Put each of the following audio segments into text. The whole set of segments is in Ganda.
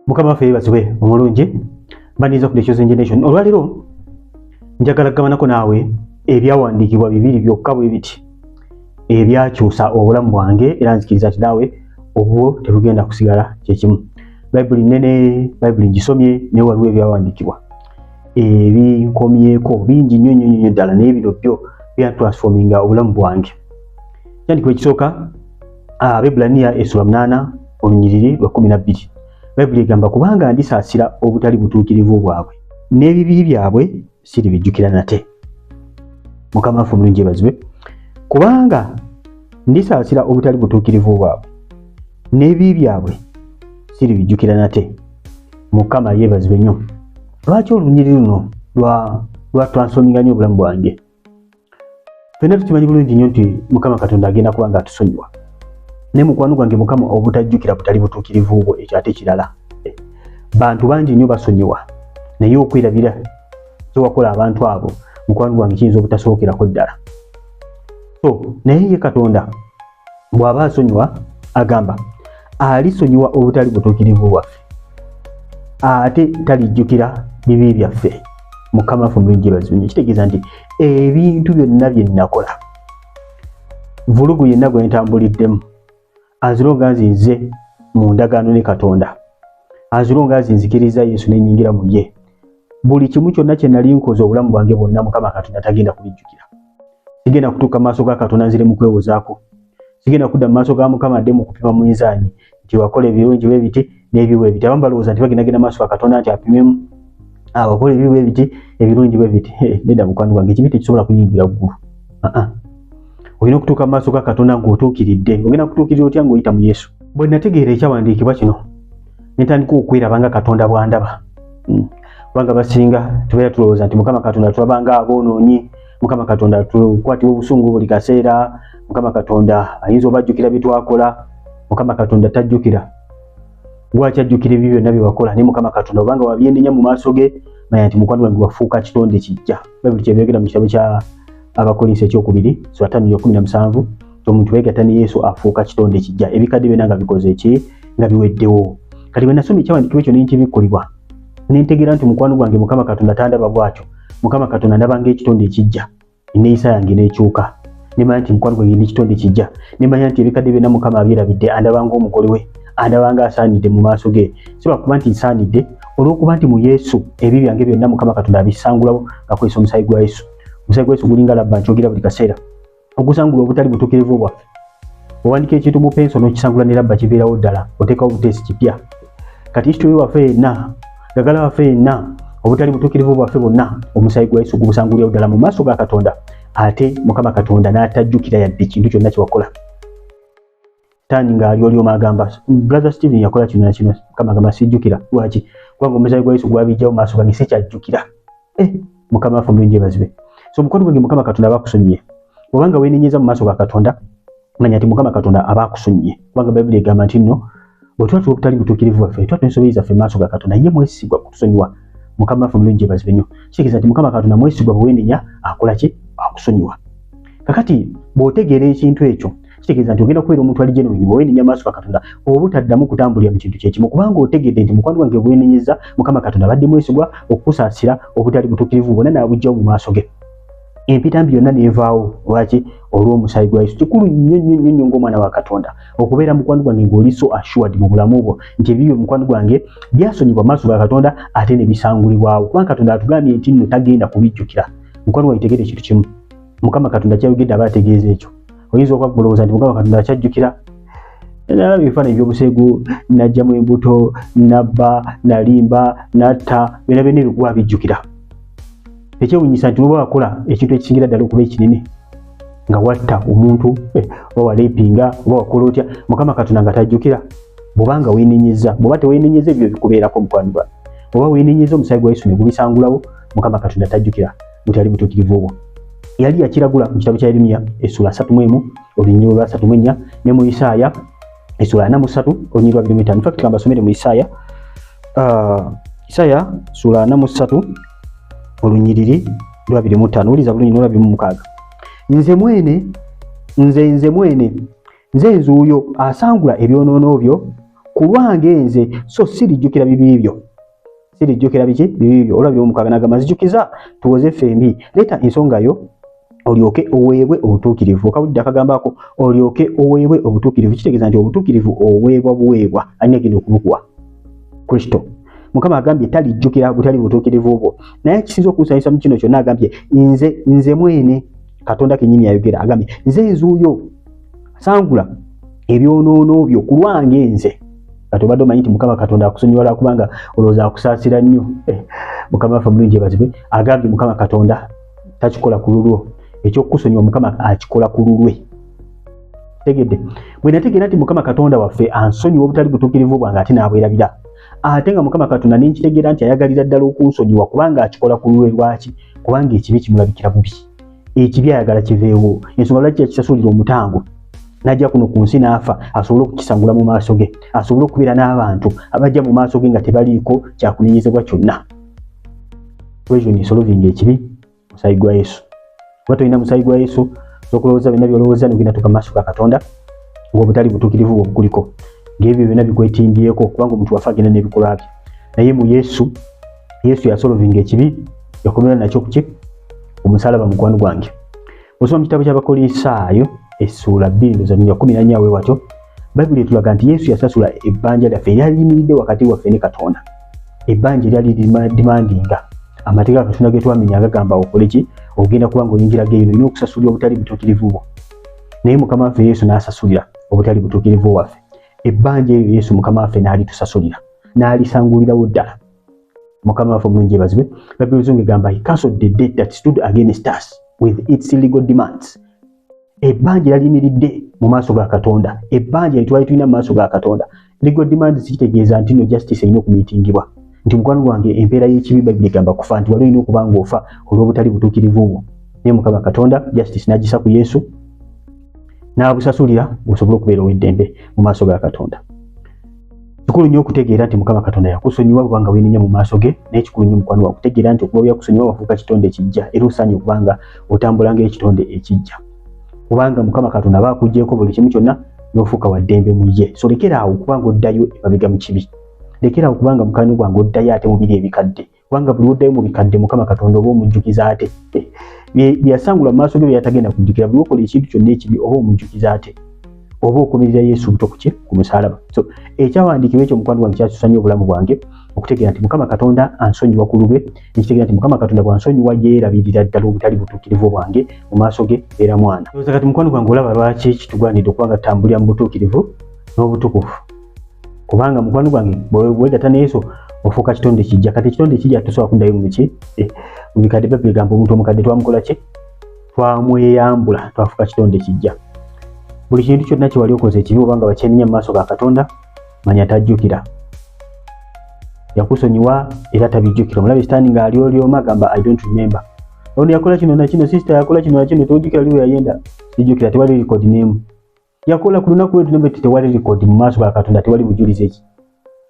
Mukama waffe yeebazibwe omulungi. Mbaniza ku The Chosen Generation. Olwaleero njagala kugabanako naawe ebyawandiikibwa bibiri byokka bwe biti ebyakyusa obulamu bwange, era nzikiriza nti naawe obwo tebugenda kusigala kyekimu. Bayibuli nnene, Bayibuli ngisomye, naye waliwo ebyawandiikibwa ebinkomyeko bingi nnyo nnyo nnyo ddala, naye bino byo byatransforminga obulamu bwange. Kyandikibwa ekisooka, Abebbulaniya essula 8 olunyiriri lwa 12. Bayibuli egamba, kubanga ndisaasira obutali butuukirivu bwabwe, n'ebibi byabwe siribijjukira nate. Mukama waffe omulungi yeebazibwe. Kubanga ndisaasira obutali butuukirivu bwabwe, n'ebibi byabwe siribijjukira nate. Mukama yeebazibwe nnyo. Lwaki olunyiriri luno lwa transforminga nnyo obulamu bwange? Ffenna tukimanyi bulungi nnyo nti Mukama Katonda agenda kuba nga atusonyiwa, naye mukwano gwange, Mukama obutajjukira butali butuukirivu bwo, ekyo ate kirala. Bantu bangi nnyo basonyiwa, naye okwerabira kyewakola abantu abo, mukwano gwange, kiyinza obutasookerako ddala. So naye ye Katonda bw'aba asonyiwa, agamba alisonyiwa obutali butuukirivu bwaffe, ate talijjukira bibi byaffe. Mukama waffe omulungi yeebazibwe nnyo. Kitegeeza nti ebintu byonna bye nnakola, vulugu yenna gwe ntambuliddemu, as long as nze mu ndagaano ne Katonda, as long as nzikiriza Yesu nenyingira mu ye, buli kimu kyonna kye nali nkoze obulamu bwange bwonna, Mukama Katonda tagenda kubijjukira. Sigenda kutuuka mu maaso ga Katonda nzire mu kwewozaako. Sigenda kudda mu maaso ga Mukama adde mu kupima munzaani nti wakola ebirungi bwe biti n'ebibi bwe biti. Abamu balowooza nti bagendagenda maaso ga Katonda nti apimemu, abakola ebibi bwe biti, ebirungi bwe biti. Nedda mukwano gwange, ekibi tekisobola kuyingira ggulu. Olina okutuuka mu maaso ga Katonda ng'otuukiridde. Ogenda kutuukirira otya? Ng'oyita mu Yesu. Bwe nategeera ekyawandiikibwa kino, ne ntandika okweraba nga Katonda bw'andaba. Kubanga basinga tubeera tulowooza nti Mukama Katonda tulaba nga aboonoonyi, Mukama Katonda tukwatibwa obusungu buli kaseera, Mukama Katonda ayinza obajjukira bye twakola. Mukama Katonda tajjukira. Lwaki ajjukira ebyo byonna bye wakola? Naye Mukama Katonda, obanga wabyenenya mu maaso ge, manya nti mukwano gwange wafuuka kitonde kijja. Bayibuli kyebyogera mu kitabo kya Abakolinso ekyokubiri sura 5:17, omuntu weegatta ne Yesu afuuka kitonde kijja, ebikadde byonna nga bikoze ki? Nga biweddewo. Kati bwe nasoma ekyawandiikibwa ekyo nenkibikkulibwa, nentegeera nti mukwano gwange, Mukama Katonda tandaba bw'atyo. Mukama Katonda ndaba ng'ekitonde ekijja. Enneeyisa yange n'ekyuka, nemanya nti mukwano gwange ndi kitonde kijja, nemanya nti ebikadde byonna Mukama abyerabidde. Andaba ng'omugole we, andaba ng'asaanidde mu maaso ge, si lwakuba nti nsaanidde, olw'okuba nti mu Yesu ebi byange byonna Mukama Katonda abisangulawo ng'akozesa omusaayi gwa Yesu. Omusaayi gwa Yesu gulinga labba, nkyogera buli kaseera, ogusangula obutali butuukirivu bwaffe. Owandika ekintu mu penso n'okisangula ne labba, kiviirawo ddala, oteekawo buteesi kipya. Kati history waffe yenna, gagala waffe yenna, obutali butuukirivu bwaffe bwonna, omusaayi gwa Yesu gubusangulirawo ddala mu maaso ga Katonda, ate Mukama Katonda n'atajjukira yadde ekintu kyonna kyewakola. Tani ng'ali olyoma agamba, "Brother Steven yakola kino na kino." Mukama agamba, "Sijjukira." Lwaki? Kubanga omusaayi gwa Yesu gwabijjawo maaso gange, sikyajjukira. Mukama waffe omulungi yeebazibwe. So mukwano gwange, Mukama Katonda aba akusonyiye obanga weenenyeza mu maaso ga Katonda. Manya nti Mukama Katonda aba akusonyiye, kubanga Bayibuli egamba nti nno bwe tuba obutali butuukirivu bwaffe, tuba ensobi zaffe mu maaso ga Katonda, ye mwesigwa kutusonyiwa. Mukama waffe omulungi yeebazibwe nnyo. Kitegeeza nti Mukama Katonda mwesigwa, bwe weenenya akola ki? Akusonyiwa. Kakati bw'otegeera ekintu ekyo, kitegeeza nti ogenda kubeera omuntu ali genuine bwe weenenya maaso ga Katonda, obutaddamu kutambulira mu kintu kyekimu, kubanga otegedde nti mukwano gwange, bwenenyeza, Mukama Katonda abadde mwesigwa okukusaasira obutali butuukirivu bwonna n'abuggyawo mu maaso ge, empitambi yonna neevaawo. Lwaki? Olw'omusaayi gwa Yesu. Kikulu nnyo nnyo nnyo nnyo ng'omwana wa Katonda okubeera mukwano gwange ng'oli so assured mu bulamu bwo nti ebibyo, mukwano gwange, byasonyibwa maaso ga Katonda ate ne bisangulibwawo, kubanga Katonda atugambye nti nno tagenda kubijjukira. Mukwano gwange, tegeera ekintu kimu: Mukama Katonda kyayogedde aba ategeeza ekyo. Oyinza okuba kulowooza nti Mukama Katonda akyajjukira nalaba ebifaananyi ebyobuseegu, najjamu embuto, nabba, nalimba, natta, byonna byonna ebikuba bijjukira. Ekyewunyisa nti oba wakola ekintu ekisingira ddala okuba ekinene, nga watta omuntu, oba walepinga, oba wakola otya, Mukama Katonda nga tajjukira bwobanga weenenyeza. Bw'oba teweenenyeza, ebyo bikubeerako, mukwano gwange. Oba weenenyeza, omusaayi gwa Yesu ne gubisangulawo, Mukama Katonda tajjukira butali butuukirivu obwo. Yali yakiragula mu kitabo kya Yeremiya essula 31 olunyiriri lwa 34, ne mu Isaaya essula 43 olunyiriri lwa 25. In fact, kambasomere mu Isaaya, Isaaya sula 43 olunyiriri lwa 25. Wuliza bulungi, n'olwa 26: "Nze mwene, nze mwene, nze nzuuyo asangula ebyonoono byo Ku lwange nze, so sirijjukira bibi byo, sirijjukira biki? Bibi byo. Olwabiri omukaaga n'agamba, nzijukiza tuwoze ffembi, leeta ensonga yo olyoke oweebwe obutuukirivu. Okawulidde akagambako olyoke oweebwe obutuukirivu? Kitegeeza nti obutuukirivu oweebwa buweebwa. Alina egenda okubukuwa? Kristo. Mukama agambye talijjukira butali butuukirivu bwo. Naye kisinza okunsanyusa mu kino kyonna, agambye nze mwene, Katonda kennyini yayogera, agambye nze nzuuyo sangula ebyonoono byo ku lwange nze. Kati obadde omanyi nti Mukama Katonda akusonyiwa lwakubanga olowooza akusaasira nnyo? Mukama waffe omulungi yebazibwe. Agambye Mukama Katonda takikola ku lulwo, ekyokukusonyiwa Mukama akikola ku lulwe. Tegedde bwe nategeera nti Mukama Katonda waffe ansonyiwa obutali butuukirivu bwange ate n'abwerabira, ate nga Mukama Katonda nenkitegeera nti ayagalira ddala okunsonyiwa kubanga akikola ku lulwe. Lwaki? Kubanga ekibi kimulabikira bubi, ekibi ayagala kiveewo. Ensonga lwaki yakisasulira omutango n'ajja kuno ku nsi n'afa, asobole okukisangula mu maaso ge, asobole okubeera n'abantu abajja mu maaso ge nga tebaliiko kyakunenyezebwa kyonna. Equation solving ekibi, musayi gwa Yesu. Oba tolina musayi gwa Yesu, okulowooza byonna byolowooza, nogenda tuka maaso ga Katonda ng'obutali butuukirivu bwo bukuliko, ng'ebyo byonna bikwetimbyeko, kubanga omuntu wafe agenda n'ebikolwa bye. Naye mu Yesu, Yesu yasolvinga ekibi, yakomera nakyo kuki? Omusalaba. Mukwano gwange, osoma mu kitabo ky'Abakolisaayo essuula 2:14 we watyo, Bayibuli etulaga nti Yesu yasasula ebbanja lyaffe eryali liyimiridde wakati waffe ne Katonda, ebbanja eryali demandinga amateeka Katonda ge twamenya agagamba okole ki? Ogenda kuba nga oyingira geeno, olina okusasulira obutali butuukirivu bwo. Naye Mukama waffe Yesu n'asasulira obutali butuukirivu waffe. Ebbanja eryo Yesu Mukama waffe n'alitusasulira, n'alisangulirawo ddala. Mukama waffe omulungi yebazibwe. Bayibuli Oluzungu egamba, "He cancelled the debt that stood against us with its legal demands." Ebbanja eraliyimiridde mu maaso ga Katonda, ebbanja lyetwali tulina mu maaso ga Katonda, legal demands, kitegeeza nti no justice erina okumiitingibwa, nti mukwano gwange empeera y'ekibi Bayibuli egamba kufa, nti wali olina okuba ng'ofa olw'obutali butuukirivu bwo. Naye Mukama Katonda justice n'agisa ku Yesu, n'abusasulira osobole okubeera ow'eddembe mu maaso ga Katonda. Kikulu nnyo okutegeera nti Mukama Katonda yakusonyiwa bwanga weenenya mu maaso ge. Naye kikulu nnyo, mukwano, wakutegeera nti okuba yakusonyiwa wafuuka kitonde ekijja, era osaanye okuba nga otambula ng'ekitonde ekijja, kubanga Mukama Katonda aba akuggyeeko buli kimu kyonna n'ofuuka wa ddembe mu ye. So lekera awo kubanga oddayo emabega mu kibi. Lekera awo kubanga, mukwano gwange, oddayo ate mu biri ebikadde, kubanga buli oddayo mu bikadde, Mukama Katonda oba omujjukiza ate byeyasangula mu maaso ge byeyatagenda kujjukira. Buli okola ekintu kyonna ekibi, oba omujjukiza ate, oba okumirira Yesu buto kuki? Ku musalaba. So ekyawandiikibwa ekyo, mukwano gwange, kyakyusa nnyo obulamu bwange, okutegeera nti Mukama Katonda ansonyiwa ku lulwe, nekitegeera nti Mukama Katonda bwansonyiwa yeerabirira ddala obutali butuukirivu bwange mu maaso ge, era mwana. Ndowooza kati, mukwano gwange, olaba lwaki kitugwanidde okuba nga tutambulira mu butuukirivu n'obutukuvu, kubanga, mukwano gwange, bwewegatta ne Yesu ofuuka kitonde kijja. Kati ekitonde ekijja tosobola kuddayo mu ki? Mu bikadde. Bayibuli egamba omuntu omukadde twamukola ki? Twamweyambula, twafuuka kitonde kijja. Buli kintu kyonna kyewali okoze ekibi, oba nga bakyenenya mu maaso ga Katonda, manya tajjukira, yakusonyiwa era tabijjukira. Omulabe Sitaani ng'alyolyoma agamba, "I don't remember. Ono yakola kino na kino, sister yakola kino na kino, tojjukira liwe yayenda?" Sijjukira, tewali record n'emu. Yakola ku lunaku lwetu nembe, tewali record mu maaso ga Katonda, tewali bujulizi. Eki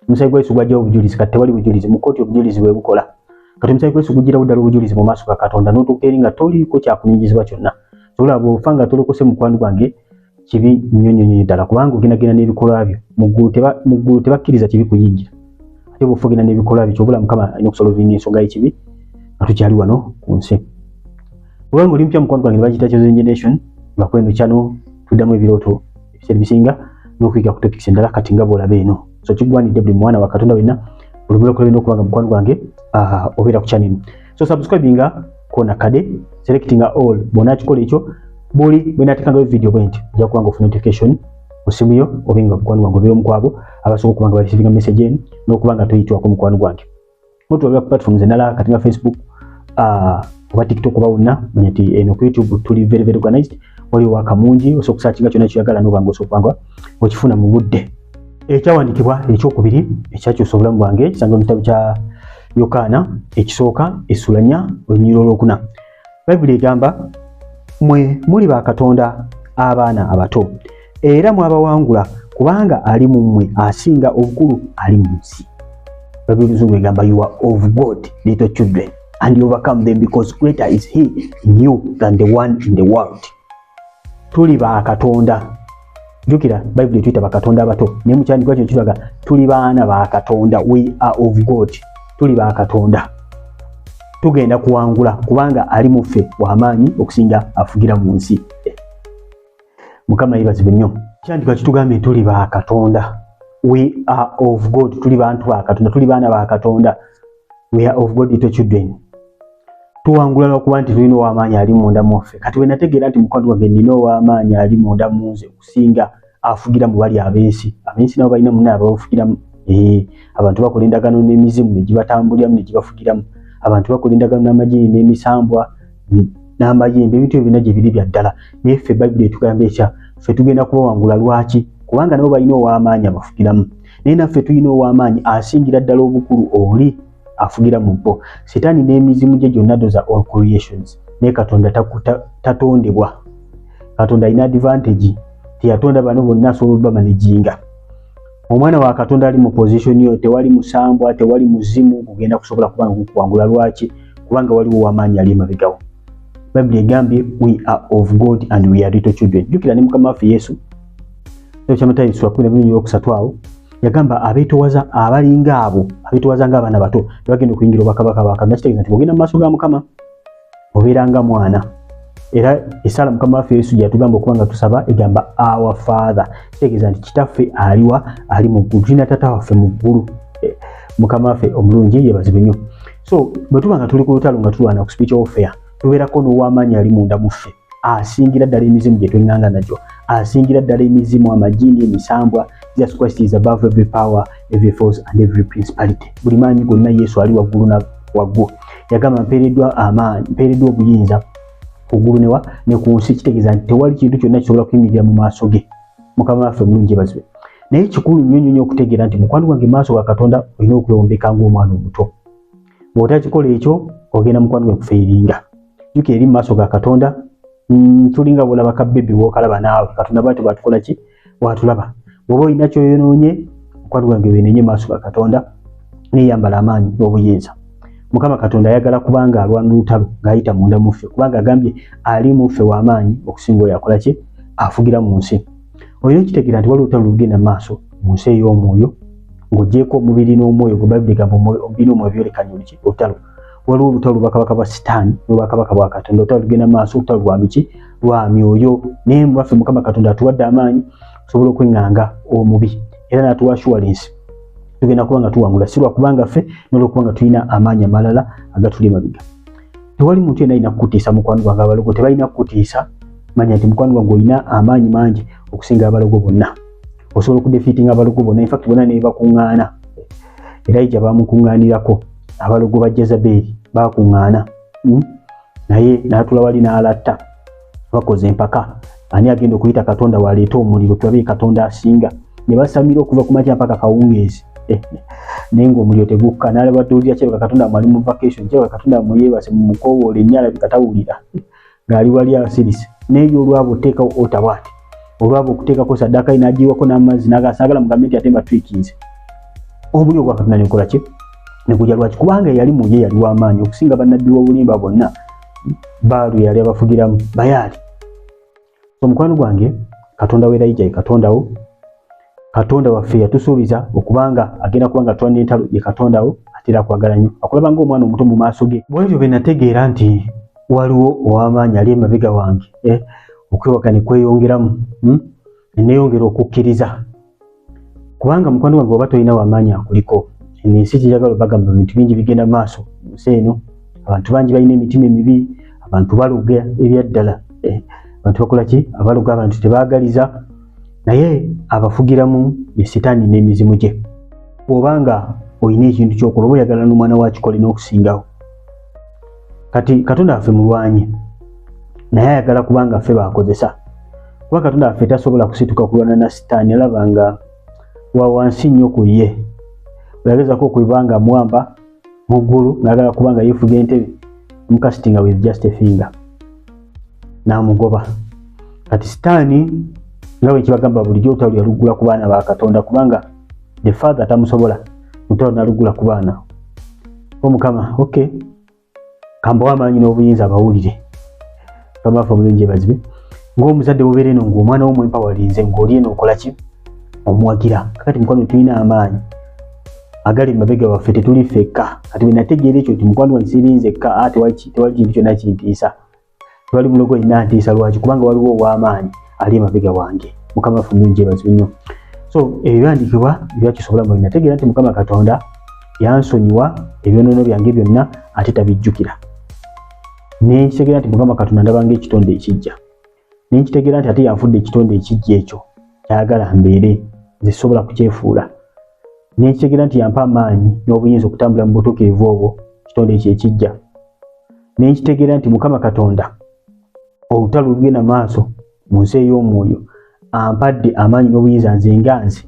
omusayi gwa Yesu gwajjawo obujulizi. Kati tewali bujulizi mu kooti, obujulizi bwe bukola. Kati omusayi gwa Yesu gugirawo ddala obujulizi mu maaso ga Katonda, n'otuuka eri nga toliiko kyakunenyezebwa kyonna. Sobola bw'ofa nga tolokose, mukwano gwange, kibi nnyo nnyo nnyo ddala, kubanga ogendagenda n'ebikolwa byo. Mu ggulu tebakkiriza kibi kuyingira, ate bw'ofa ogenda n'ebikolwa byo. Kyobula Mukama alina okusolvinga ensonga y'ekibi nga tukyali wano ku nsi. Obanga oli mupya, mukwano gwange, ne bagiyita Chosen Generation, nga kweno channel tuddamu ebirooto ebiseera ebisinga n'okuyiga ku topics endala kati nga bw'olaba eno. So kigwanidde buli mwana wa Katonda wenna, buli mulokole wenna, okuba nga, mukwano gwange, obeera ku channel eno. So subscribinga kona kade, selectinga all. Bw'onaakikola ekyo, buli bwe naatekangayo video bwe nti, ojja kuba nga ofuna notification mu simu yo, obe nga, mukwano gwange, obeera omu kwabo abasobola okuba nga bareceivinga message eno n'okuba nga toyitwako. Mukwano gwange, mutulabira ku platforms endala kati nga Facebook oba TikTok oba wonna. Manya nti eno ku YouTube tuli very very organized, waliwo wakamungi, osobola okusearchinga kyonna kyoyagala noba nga osobola okuba nga okifuna mu budde. Ekyawandiikibwa ekyokubiri ekyakyusa obulamu bwange kisangibwa mu kitabo kya Yokaana ekisooka essula 4 olunyiriri olwokuna. Bayibuli egamba, "Mwe muli ba Katonda, abaana abato, era mwabawangula, kubanga ali mu mmwe asinga obukulu ali mu nsi." Bayibuli Oluzungu egamba, "You are of God, little children, and you overcome them, because greater is he in you than the one in the world." Tuli ba Katonda. Jjukira Bayibuli etuyita bakatonda abato, naye mu kyandikwa kino kitulaga tuli baana ba Katonda. We are of God, tuli ba Katonda. Tugenda kuwangula kubanga ali mu ffe w'amaanyi okusinga afugira mu nsi. Mukama yeebazibwe nnyo. Kyandikwa kitugambye tuli ba Katonda. We are of God, tuli bantu ba Katonda, tuli baana ba Katonda. We are of God little children. Tuwangula lwakuba nti tulina ow'amaanyi ali munda mu ffe. Kati bwe nategeera nti mukwano gwange nnina ow'amaanyi ali munda mu nze okusinga afugira mu bali ab'ensi. Ab'ensi nabo balina munne ababafugiramu. Abantu bakola endagaano n'emizimu ne gibatambuliramu ne gibafugiramu. Abantu bakola endagaano n'amajini n'emisambwa n'amayembe, ebintu ebyo byonna gye biri bya ddala. Naye ffe Bayibuli etugamba etya? Ffe tugenda kubawangula. Lwaki? Kubanga nabo balina ow'amaanyi abafugiramu, naye naffe tulina ow'amaanyi asingira ddala obukulu oli afugira mu bo. Sitaani n'emizimu gye gyonna, those are all creations, naye Katonda tatondebwa. Katonda alina advantage, teyatonda bano bonna, asobola obamanaginga. Omwana wa Katonda ali mu position yo, tewali musambwa, tewali muzimu gugenda kusobola kubanga gukuwangula. Lwaki? Kubanga waliwo ow'amaanyi ali emabegawo. Bayibuli egambye we are of God and we are little children. Jjukira ne Mukama waffe Yesu, kya Matayo sura 12 awo yagamba abeetowaza abalinga abo abeetowaza ng'abaana bato tebagenda okuyingira obwakabaka bwa Katonda. Kitegeeza nti bw'ogenda mu maaso ga Mukama obeera nga mwana. Era essala Mukama waffe Yesu gye yatugamba okuba nga tusaba egamba "Our Father", kitegeeza nti Kitaffe aliwa? Ali mu ggulu. Tulina Tata waffe mu ggulu. Mukama waffe omulungi yeebazibwe nnyo. So bwe tuba nga tuli ku lutalo nga tulwana ku spiritual warfare, tubeerako n'ow'amaanyi ali munda mu ffe asingira ddala emizimu gye tweŋŋanga nagyo, asingira ddala emizimu, amajini, emisambwa. Jesus Christ is above every power, every force and every principality. Buli maanyi gonna Yesu ali waggulu na waggulu. Yagamba, "Mpeereddwa amaanyi, mpeereddwa obuyinza ku ggulu newa ne ku nsi." Kitegeeza nti tewali kintu kyonna kisobola kuyimirira mu maaso ge. Mukama waffe omulungi yeebazibwe. Naye kikulu nnyo nnyo nnyo okutegeera nti mukwano gwange, maaso ga Katonda olina okwewombeka ng'omwana omuto. Bw'otakikola ekyo, ogenda mukwano gwe kufailinga. Jjukira eri mu maaso ga Katonda tulinga bwolaba ka baby, bw'okalaba naawe. Katonda bwatyo bwatukola ki? Bwatulaba. Bw'oba olina kyoyonoonye, mukwano gwange, weenenye maaso ga Katonda, neeyambala amaanyi n'obuyinza. Mukama Katonda ayagala kubanga alwana olutalo ng'ayita munda mu ffe, kubanga agambye ali mu ffe w'amaanyi okusinga oyo akola ki? Afugira mu nsi. Olina okitegeera nti waliwo olutalo lugenda mu maaso mu nsi ey'omwoyo ng'ogyeko omubiri n'omwoyo gwe. Bayibuli egamba omubiri n'omwoyo byolekanye oluki? Olutalo. Waliwo olutalo lwakabaka bwa Sitaani n'obwakabaka bwa Katonda. Olutalo lugenda mu maaso, olutalo lwa miki? Lwa myoyo. Naye mubaffe Mukama Katonda atuwadde amaanyi osobola okweŋŋanga omubi, era n'atuwa assurance tugenda kuba nga tuwangula, si lwakubanga ffe, n'olwokuba nga tulina amaanyi amalala agatuli emabega. Tewali muntu yenna alina kukutiisa, mukwano gwange. Abalogo tebalina kukutiisa. Manya nti mukwano gwange olina amaanyi mangi okusinga abalogo bonna. Osobola okudefeatinga abalogo bonna, infact bonna ne bakuŋŋaana. Erayija bamukuŋŋaanirako, abalogo ba Jezeberi bakuŋŋaana, Naye n'atula wali n'alatta, bakoze empaka ani agenda okuyita Katonda waleeta omuliro, tulabe Katonda asinga. Ne basamira okuva ku makya mpaka kawungeezi, naye ng'omuliro tegukka. N'alabadde olira, kirabika Katonda mwali mu vacation, kirabika Katonda muyeebase, mumukoowoola ennyo alabika tawulira, ng'ali wali asirise. Naye olwabo oteekawo ota bwati, olwabo okuteekako saddaaka ye n'agiwako n'amazzi, n'agasaagala mugambe nti ate mbatwikinze, omuliro gwa Katonda negukola ki? Negujja. Lwaki? Kubanga yali mu ye yali w'amaanyi okusinga bannabbi w'obulimba bonna. Baalu yali abafugiramu bayaali. So mukwano gwange, Katonda wa Erayija ye Katonda wo. Katonda waffe yatusuubiza okubanga agenda kubanga tulwana entalo ye Katonda wo, ate era akwagala nnyo, akulaba ng'omwana omuto mu maaso ge. Bwetyo bwe nategeera nti waliwo ow'amaanyi ali emabega wange, okwewaka ne kweyongeramu, Neeyongera okukkiriza, kubanga mukwano gwange oba tolina w'amaanyi akuliko, eno ensi kijagala obagamba bintu bingi bigenda maaso mu nsi eno. Abantu bangi balina emitima emibi, abantu baloga ebyaddala, abantu bakola ki? Abaloga, abantu tebaagaliza, naye abafugiramu ye Sitaani n'emizimu gye. Bw'obanga olina ekintu kyokola oba oyagala n'omwana wa kikole n'okusingawo. Kati Katonda waffe mulwanyi, naye ayagala kubanga ffe bakozesa, kuba Katonda waffe tasobola kusituka kulwana na Sitaani, alaba nga wa wansi nnyo ku ye. Bweyagezako okuba nga muwamba mu ggulu ng'agala kuba nga yeefuga entebe, mukasitinga with just a finger n'amugoba. Kati Sitaani, nga bwe kibagamba bulijjo, olutalo yalugula ku baana ba Katonda, kubanga the Father tamusobola, olutalo nalugula ku baana omukama. Okay, kambawo amaanyi n'obuyinza abawulire. Mukama waffe omulungi yeebazibwe. Ng'omuzadde wobeera eno ng'omwana wo mwempawalinze, ng'oli eno okola ki? Omuwagira. Kakati mukwano, tulina amaanyi agali mabega waffe, tetuli ffekka. Kati bwe nategeera ekyo nti mukwano wange siri nzekka, a tewali kintu kyonna kintiisa, tewali mulogo yenna ntiisa. Lwaki? Kubanga waliwo ow'amaanyi ali emabega wange. Mukama waffe mulungi, yeebazibwe nnyo. So ebyo byandiikibwa byakyusa obulamu bwange. Nategeera nti Mukama Katonda yansonyiwa ebyonoono byange byonna ate tabijjukira. Nenkitegeera nti Mukama Katonda ndabanga ekitonde ekijja. Nenkitegeera nti ate yanfudde ekitonde ekijja, ekyo kyayagala mbeere, nze sobola kukyefuula. Nenkitegeera nti yampa amaanyi n'obuyinza okutambula mu butuukirivu obwo, kitonde ekyo ekijja. Nenkitegeera nti Mukama Katonda olutalo olugenda maaso mu nsi ey'omwoyo ampadde amaanyi n'obuyinza, nze nga nze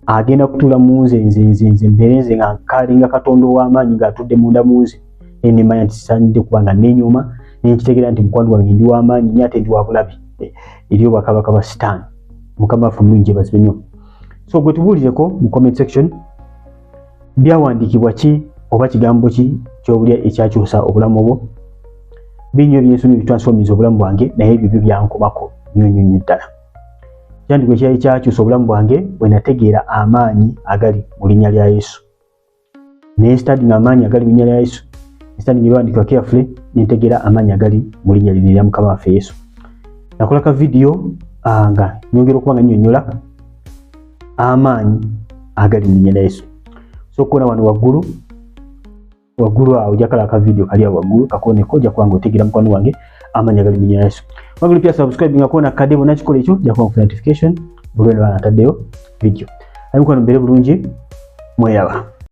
agenda kutuula mu nze, nze nze nze mbeere nze nga nkalinga Katonda ow'amaanyi ng'atudde munda mu nze. Nemanya nti sisaanidde kuba nga neenyooma. Nenkitegeera nti mukwano gwange ndi w'amaanyi nnyo ate ndi wa bulabe eri obwakabaka bwa Sitaani. Mukama waffe omulungi yeebazibwe nnyo. So gwe tubuulireko mu comment section, byawandiikibwa ki oba kigambo ki kyobulya ekyakyusa obulamu bwo? Bingi ebyensonyi bitransforminza obulamu bwange, naye ebyo byo byankomako nnyo nnyo nnyo ddala. Kyandikwa ekyali kyakyusa obulamu bwange bwe nategeera amaanyi agali mu linnya lya Yesu. Naye studying amaanyi agali mu linnya lya Yesu, studying ebyawandiikibwa carefully, nentegeera amaanyi agali mu linnya lino erya Mukama waffe Yesu. Nakola ka vidiyo nga nyongera okuba nga nnyonnyola amaanyi agali mu linnya lya Yesu. So okubona wano waggulu waggulu awo, ojja kala aka vidiyo kali awo waggulu, kakoneko, ojja kuba nga otegeera, mukwano wange, amaanyi agali mu linnya lya Yesu. Wagala pia subscribe nga kona kadde bonna kikola ekyo, ojja kuba nfuna notification buli lwe nataddeyo video. Ayi mukwano, mbeere bulungi, mweraba.